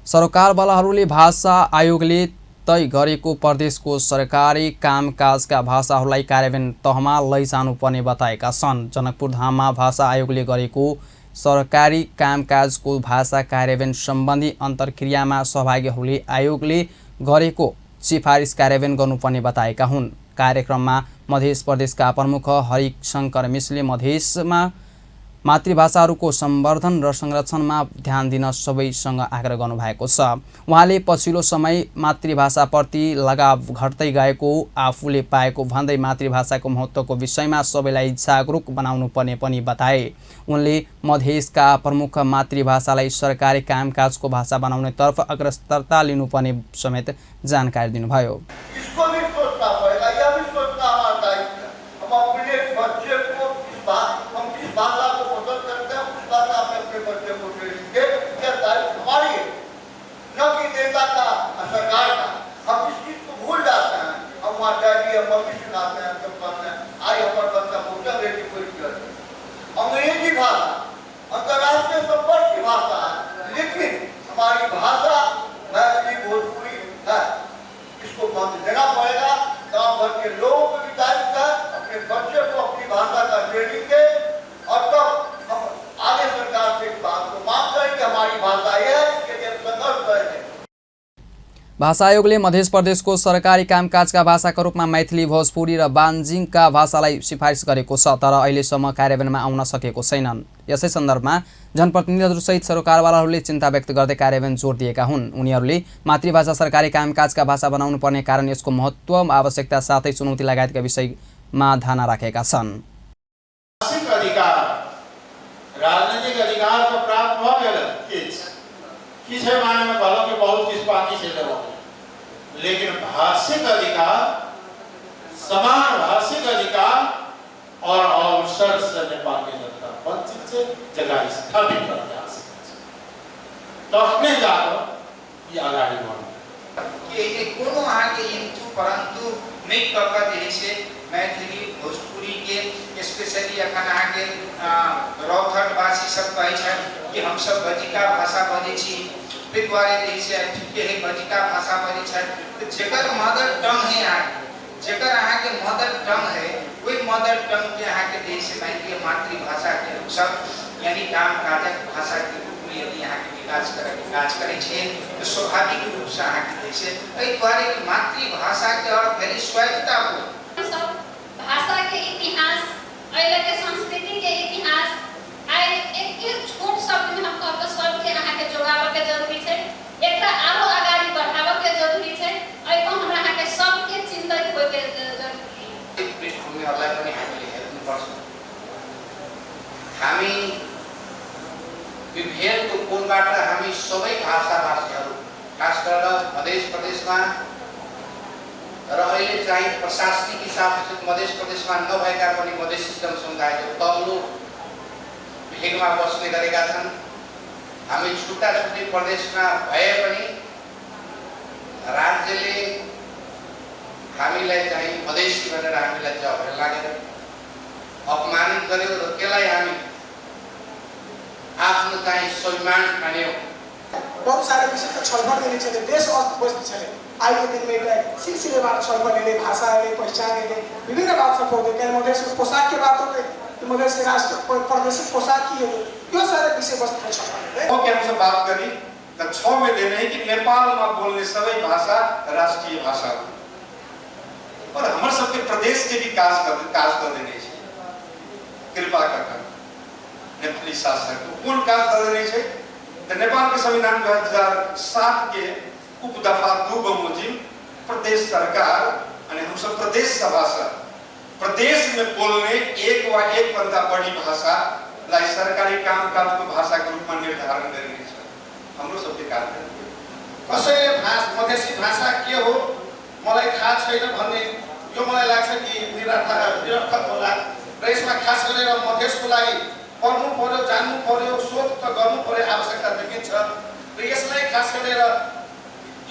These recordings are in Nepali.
सरकारवालाहरूले भाषा आयोगले तय गरेको प्रदेशको सरकारी कामकाजका भाषाहरूलाई कार्यान्वयन तहमा लैजानुपर्ने बताएका छन्। जनकपुर धाममा भाषा आयोगले गरेको सरकारी कामकाजको भाषा कार्यान्वयन सम्बन्धी अन्तर्क्रियामा सहभागीहरूले आयोगले गरेको सिफारिस कार्यान्वयन गर्नुपर्ने बताएका हुन्। कार्यक्रममा मध्य प्रदेशका प्रमुख हरिशङ्कर मिश्रले मधेसमा मातृभाषाहरूको संवर्धन र संरक्षणमा ध्यान दिन सबैसँग आग्रह गर्नुभएको छ। उहाँले पछिल्लो समय मातृभाषाप्रति लगाव घट्दै गएको आफूले पाएको भन्दै मातृभाषाको महत्त्वको विषयमा सबैलाई जागरुक बनाउनु पर्ने पनि बताए। उनले मधेसका प्रमुख मातृभाषालाई सरकारी कामकाजको भाषा बनाउनेतर्फ अग्रसरता लिनुपर्ने समेत जानकारी दिनुभयो। अंग्रेजी भाषा अंतर्राष्ट्रीय संपर्क की भाषा है, लेकिन हमारी भाषा मैथिली भोजपुरी है, इसको महत्व देना पड़ेगा। गांव भर के लोगों को भी दायित्व है अपने बच्चे को अपनी भाषा का ट्रेनिंग दे और तब हम आगे सरकार से इस बात को मांग करें कि हमारी भाषा यह है, इसके लिए संघर्ष करें। भाषा आयोगले मध्य प्रदेशको सरकारी कामकाजका भाषाका रूपमा मैथिली, भोजपुरी र बान्जिङका भाषालाई सिफारिस गरेको छ, तर अहिलेसम्म कार्यान्वयनमा आउन सकेको छैनन्। यसै सन्दर्भमा जनप्रतिनिधिहरूसहित सरकारवालाहरूले चिन्ता व्यक्त गर्दै कार्यान्वयन जोड दिएका हुन्। उनीहरूले मातृभाषा सरकारी कामकाजका भाषा बनाउनु पर्ने कारण, यसको महत्त्व, आवश्यकता साथै चुनौती लगायतका विषयमा धारणा राखेका छन्। राजनीतिक अधिकार तो प्राप्त हो गया किस माने में कहलो कि बहुत किस बाकी से लोग, लेकिन भाषिक अधिकार, समान भाषिक अधिकार और अवसर से नेपाल की जनता वंचित से जगह स्थापित कर जा सकते तो अपने जाकर ये आगाड़ी बढ़ कि कोनो आगे इंतु परंतु नहीं कपा देशे मैथिली भोजपुरी के स्पेशली अखन आगे रौथटवासी सब कहै छै कि हम सब बजिका भाषा बजै छी, फिर द्वारे देशे ठीक है बजिका भाषा बजै छै, तो जेकर मदर टंग है आगे, जेकर अहाँ के मदर टंग है, वही मदर टंग के अहाँ के देश में के मातृभाषा के सब यानी कामकाजक भाषा के रूप में यदि यहाँ के विकास करे छे तो स्वाभाविक रूप से अहाँ के देश एहि द्वारे कि मातृभाषा के और भेरी स्वायत्तता हो। सब भाषा के इतिहास, अहिले के संस्कृति के इतिहास आइ एक छोट शब्द में हम कहब सब के अहाँ के जोड़ाबे के जरूरी छै, एकरा आरो आगाड़ी बढ़ाबे के जरूरी छै। एहि को हमरा अहाँ के सब के चिंतन होय के जरूरी है। पृष्ठभूमिहरूलाई पनि हामीले हेर्नुपर्छ। हामी विभेदको कोणबाट हामी सबै भाषाभाषीहरू खास गरेर मध्य प्रदेशमा र अहिले चाहिँ प्रशासनिक हिसाबले मध्य प्रदेशमा नभएका पनि मध्य सिस्टम समुदायको तल्लो भेगमा बस्ने गरेका छन्। हामी छुट्टा छुट्टै प्रदेशमा भए पनि राज्यले हामीलाई चाहिँ मधेसी भनेर हामीलाई चाहिँ अवहेलना गर्यो, अपमानित गर्यो र त्यसलाई हामी आफ्नो चाहिँ सम्मान ठान्यौँ। बहुत सारे विषय पर छलफल गर्ने छ, देश अवस्थित छ। आइको दिनमा एउटा सिलसिलेबाट छलफल गर्ने, भाषाले पहिचानले विभिन्न बात सब होते हैं। मधेसी पोशाक की बात होते हैं, मधेसी राष्ट्र प्रादेशिक पोशाक की है, यो सारे विषय वस्तु पर छलफल है। ओके, हमसे बात करी तो 6 में देने हैं कि नेपाल में बोलने सभी भाषा राष्ट्रीय भाषा हो और हमारे सबके प्रदेश के भी काज कर देने चाहिए। कृपा कर नेपाली शासक को कौन काज कर देने चाहिए तो नेपाल के संविधान 2007 के उपदफा 2 बमोजिम प्रदेश सरकार और हम सब प्रदेश सभा से प्रदेश में बोलने एक व एक बंदा बड़ी भाषा लाई सरकारी कामकाज को भाषा के रूप में निर्धारण गरिने छ। हाम्रो सबके कार्य कसैले मधेसी भाषा के हो मलाई थाहा छैन भन्ने यो मलाई लाग्छ कि निरर्थक होला र यसमा खास गरेर मधेसको लागि पढ्नु पर्यो, जान्नु पर्यो, शोध त गर्नु पर्यो, आवश्यकता देखिन्छ र यसलाई खास गरेर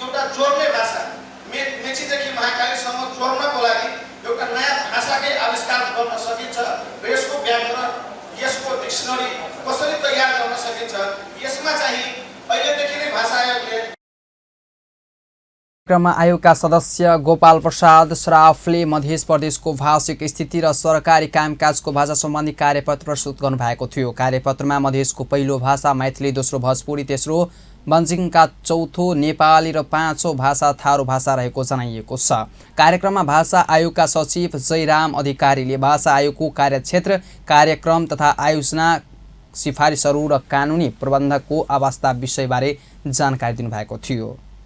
एउटा जोड्ने भाषा मेचीदेखि महाकालीसम्म जोड्नको लागि एउटा नयाँ भाषाकै आविष्कार गर्न सकिन्छ र यसको व्याकरण, यसको डिक्सनरी कसरी तयार गर्न सकिन्छ, यसमा चाहिँ अहिलेदेखि नै भाषा आयोगले कार्यक्रममा आयोगका सदस्य गोपाल प्रसाद श्राफले मध्य प्रदेशको भाषिक स्थिति र सरकारी कामकाजको भाषा सम्बन्धी कार्यपत्र प्रस्तुत गर्नुभएको थियो। कार्यपत्रमा मधेसको पहिलो भाषा मैथिली, दोस्रो भोजपुरी, तेस्रो बन्जिङका, चौथो नेपाली र पाँचौं भाषा थारू भाषा रहेको जनाइएको छ। कार्यक्रममा भाषा आयोगका सचिव जयराम अधिकारीले भाषा आयोगको कार्यक्षेत्र, कार्यक्रम तथा आयोजना, सिफारिसहरू र कानुनी प्रबन्धको अवस्था विषयबारे जानकारी दिनुभएको थियो।